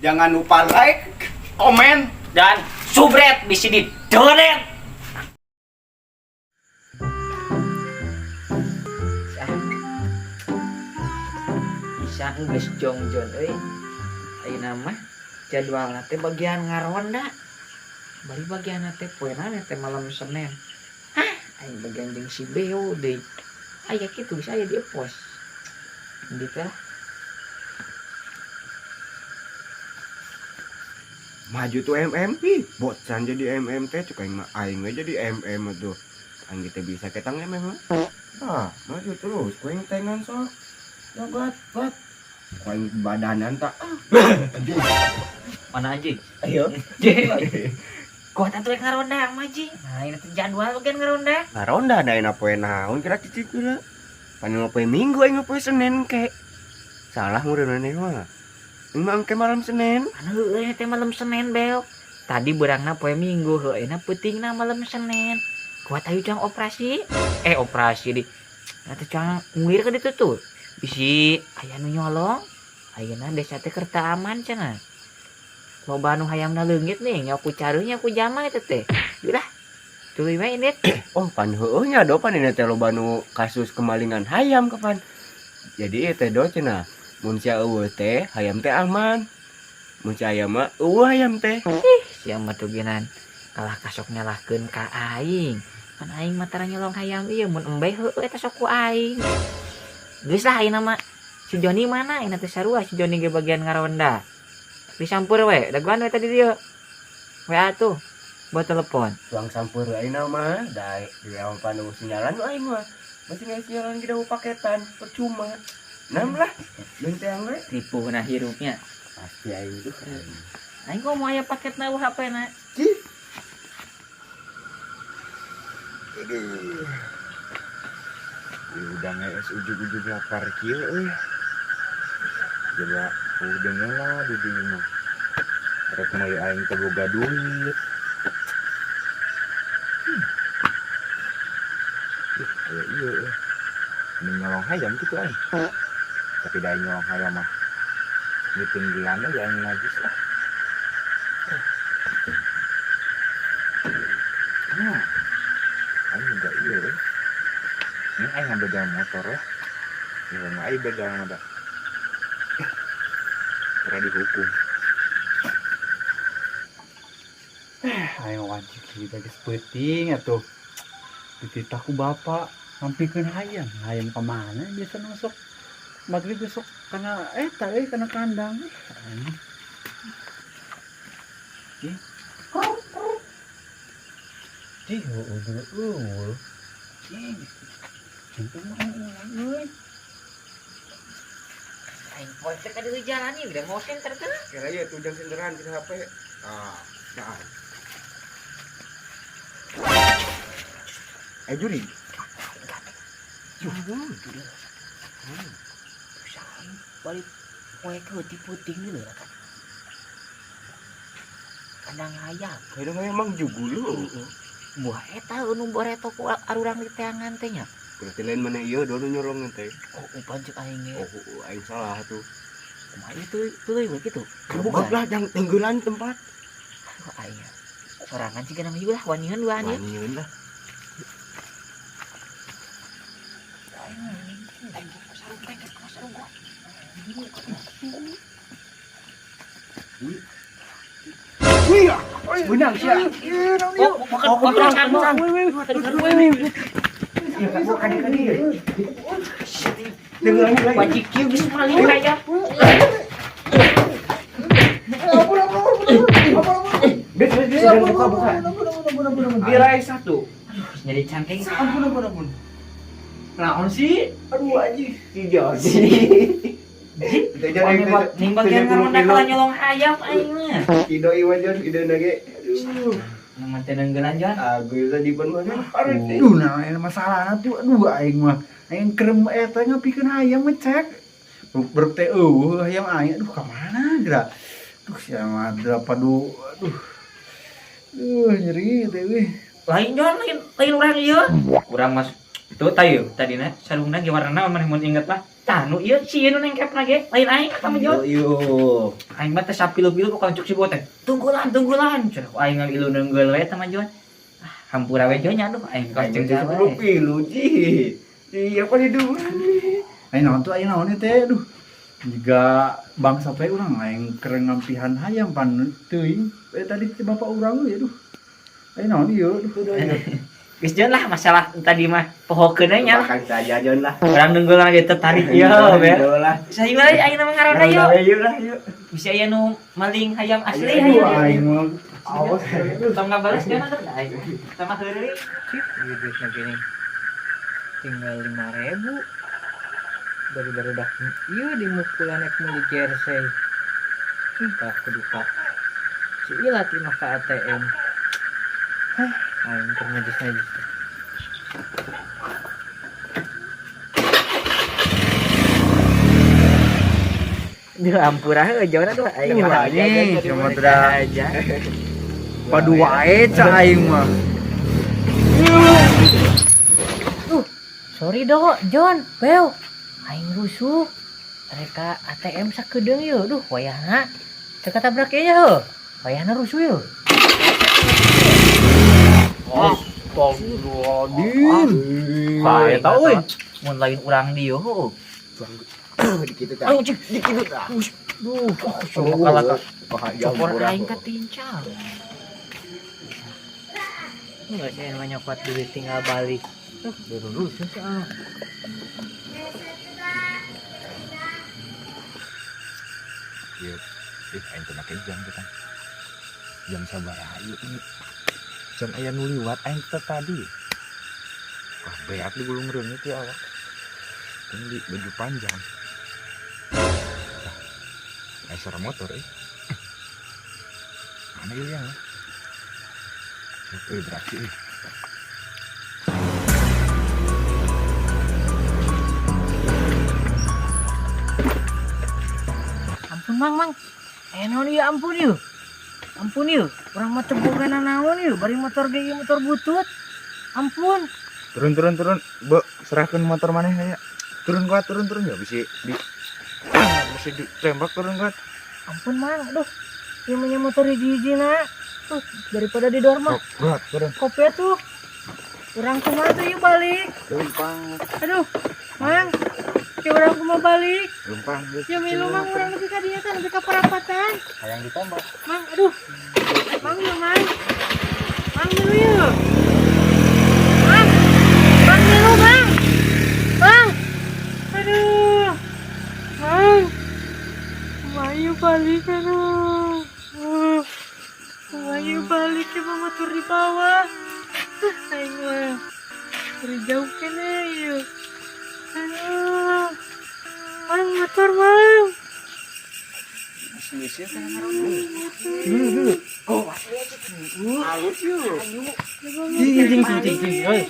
Jangan lupa like, komen, dan subscribe di sini. Donet. Bisa geus jongjon euy. Ayeuna mah jadwalna teh bagian ngaronda. Bari bagian teh poena teh malam Senin. Hah, aing bagian jeung si Beo deui. Aya kitu bisa aya di pos. Di teh lah. Maju tuh MM. Ih, bocan jadi MM teh cuk aing mah, aing we jadi MM tuh. Aing teh bisa ketang MM mah. Ah, maju terus ku aing tengan sok. Jabat, bat. Ku aing badanan tak. Ah. Anjing. Mana anjing? Ayo. Kuat atuh rek ngaronda mah, Ji. Nah, ini teh jadwal bagian ngaronda. Ngaronda da enak poe naon kira cicik kira. Pan poe Minggu aing poe Senin ke. Salah meureun maneh mah. Aing mah engke malam Senin. Anu heueuh teh malam Senin, Bel. Tadi beurangna poe Minggu, heueuhna peutingna malam Senin. Kuat ayo cang operasi. Eh, operasi di. Nah, teh cang nguir ka ditu tuh. Bisi aya nu nyolong. Ayeuna desa teh keur teu aman cenah. Loba nu hayamna leungit nih, nya ku caruhnya ku jama eta teh. Udah. Tuluy we indit. Oh, pan heueuh nya do pan ini teh loba nu kasus kemalingan hayam kapan. Jadi ieu teh do cenah. Mun sia eueuh teh hayam teh aman. Mun sia aya mah eueuh hayam teh. Sia mah tuh geunan kalah kasok nyalahkeun ka aing. Pan aing mah tara nyolong hayam ieu mun embe heueuh eta sok ku aing. Geus lah ayeuna mah si Joni mana? Ayeuna teh sarua si Joni ge bagian ngaronda. Disampeur we, dagoan we tadi dieu. WA tuh buat telepon. Tuang sampeur ayeuna mah da di WA pan eueuh sinyalan aing mah. Masih nggak sinyalan kita mau paketan percuma. Nam lah, beun teh we. Tipu na hirupnya. Pasti aing tuh. Aing kok mau aya paketna eueuh HP na. Cih. Aduh. Ya udah ngees ujug-ujug lapar kieu euy. Coba udah lah di dieu mah. Rek meuli aing teh boga duit. Ih, aya ieu euy. Mending nyolong hayam kitu aing. Tapi da aing nyolong hayam mah ditinggilan aja aing najis lah. Nah, aing juga ieu euy. Ini aing ngambil jalan motor lah. Ya mah aing begal mah dah. Pernah dihukum. Ayo wajib kita geus peuting atuh. Dititah ku bapak ngampikeun hayam. Hayam ka mana biasa masuk maghrib besok kana eta euy kana kandang. Anjing. Ih. Ih, heueuh eueuh. Ih. Jantung mah ulang euy. Aing poe teh ka dieu jalan ieu udah mau senter teh. Kira ieu tuh jang senderan di HP. Ah, dah. Eh juri. Balik poe ke puting dulu lah kan. Kandang hayam. Kadang emang jugulu. Buah eta nu boreto ku arurang di teangan teh nya. Berarti lain mana ieu do nu nyolong teh. Oh, upan ceuk aing ge. Oh, oh, aing salah tuh. Kumaha ieu tuluy we kitu. Buka lah jang tenggelan tempat. Aduh aing. Sorangan sih kana mah lah wanian duaan ieu. Wanian lah. Benang sia. Oh, bukan bukan. Wajib kieu geus maling hayam. Buka buka. Birai satu. Jadi cangkeng. Ampun ampun ampun. Naon sih? Aduh anjing. Si Josi. Ning bagian ngaronda kalah nyolong hayam aing mah. Ido iwan Jon, ido nage. Aduh. Nama teh nenggelan Jon. Aku tadi pun mana? Aduh, nah ini masalah tuh, aduh aing mah. Aing kerem eta ngapikeun hayam ngecek. Beruk teh eueuh hayam aing, aduh ka mana geura. Aduh sia mah padu, aduh. Duh, nyeri teh euy. Lain Jon, lain lain urang ieu. Urang mas tuh tayo tadina sarungna ge warna maneh mun inget lah. Tah nu ieu sieun nu nengkepna ge, lain aing eta mah Jon. Yo. Aing mah teh sapilu-pilu pokona cuk si Bowo teh. Tunggulan, tunggulan. Cenah ku aing ngilu neunggeul we eta mah Jon. Ah, hampura we Jon nya aduh aing kos Aing jeung teh 10 pilu ji. Iya apa di dua. Aing naon tuh, aing naon ieu teh, aduh. Jiga bangsa teh urang aing keur ngampihan hayam pan teuing. Eh tadi teh bapak urang we aduh. Aing naon ieu aduh aduh ieu. Geus Jon lah masalah tadi mah pohokeun we nya. Makan saja Jon lah. Urang neunggeul lagi tertarik ieu be. Lah. Saya we aing mah ngaronda yuk. Yuk lah yuk. Bisa aya nu maling hayam asli Aduh hayam. aing mah awas aduh. Tong ngabalas Jon atuh aing. Sama heureuy. Ieu duitna gini. Tinggal 5.000. Baru-baru dah ieu dimukulan ek meuli jersey. Ih, tah kudu ka si Ilat mah ka ATM. Hah, aing keur najis-najis. Duh, ampura heuh jauh aduh aing Aduh, anjing, cuma tidak aja. Padu wae ca aing mah. Sorry do, John, Bel. Aing rusuh. Mereka ATM sakedeung yeuh. Duh, wayahna. Teu katabrak ieu nya heuh. Wayahna rusuh yeuh. Astagfirullahaladzim. Saya tahu euy. Mun lain urang dieu heuh. Dikit tah. Ayo cik, Dikit tah. duh, coba kalah ka Copor copor aing katincal. Enggak sih mah nyokot duit tinggal balik. Duh, baru rusuh sih ah. Ieu ih aing teh make jam kita. Jam sabaraha ieu ini. Can aya nu liwat aing teh tadi. Wah, beak di gulung reungit ya awak. Ini di baju panjang. Tah, aya suara motor euy. Mana ieu yang? Euy, beraksi euy. Ampun mang mang. Eh naon ieu ampun ieu. Ampun ieu, urang mah teu boga nanaon ieu, bari motor ge ieu motor butut. Ampun. Turun turun turun. Be, serahkeun motor maneh aya. Turun kuat, turun turun ya bisi di bisi ditembak turun kuat. Ampun mang, aduh. Ieu mah nya motor hiji-hiji na. Tuh, daripada didor mah. Sok, kuat turun. Kopi tuh. Urang kumaha tuh ieu balik. Lempang, Aduh, mang. Ya urang kumaha balik. lempang. Ya milu mang urang nepi ka dieu teh nepi ka parapatan. Hayang ditembak. Mang, aduh. Mang ya mang. Mang milu yeuh. Mang. Mang milu mang. Mang. Aduh. Mang. Kumaha balik aduh. Kumaha balik ya motor di bawah. Aing mah. Beri jauh kene yeuh. Aduh. Mang motor mang. Halus yuk. Jing jing jing jing euy.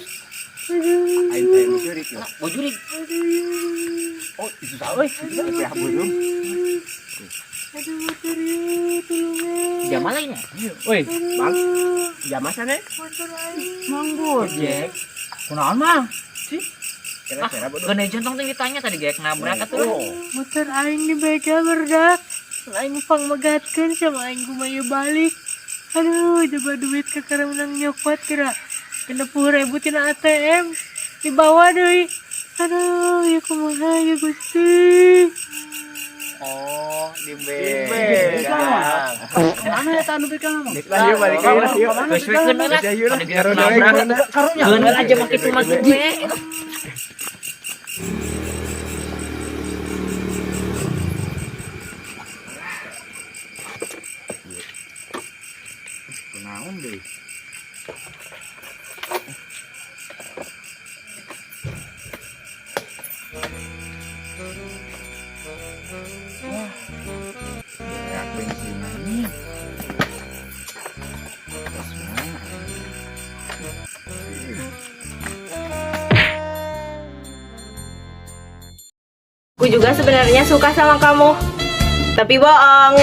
Aing teh nu jurik yuk. Bo jurik. Oh, itu tah euy. Itu teh burung. Aduh motor yeuh, tulungan. Jam lainnya. Woi, Bang, jam mana Motor aing. Mang Gojek. Kunaon mang? Kira-kira bodoh. Gene jentong teh ditanya tadi ge nabrak atuh. Oh, Motor aing di begal berdak. Aing pang megatkeun sama aing kumaha balik. Aduh, coba duit ke menang nyokot kira. 60.000 tina ATM dibawa deui. Aduh, ya kumaha ya Gusti. Oh, di begal. Mana eta anu begal mang? Lah yuk balik aja lah yuk. Geus we keun lah. Yuk lah. Tadi ge nabrak. Karunya. Keun aja mah kitu mah we. Kunaon deui? Wah, beak bensin nih. Pas banget. Aku juga sebenarnya suka sama kamu, tapi bohong.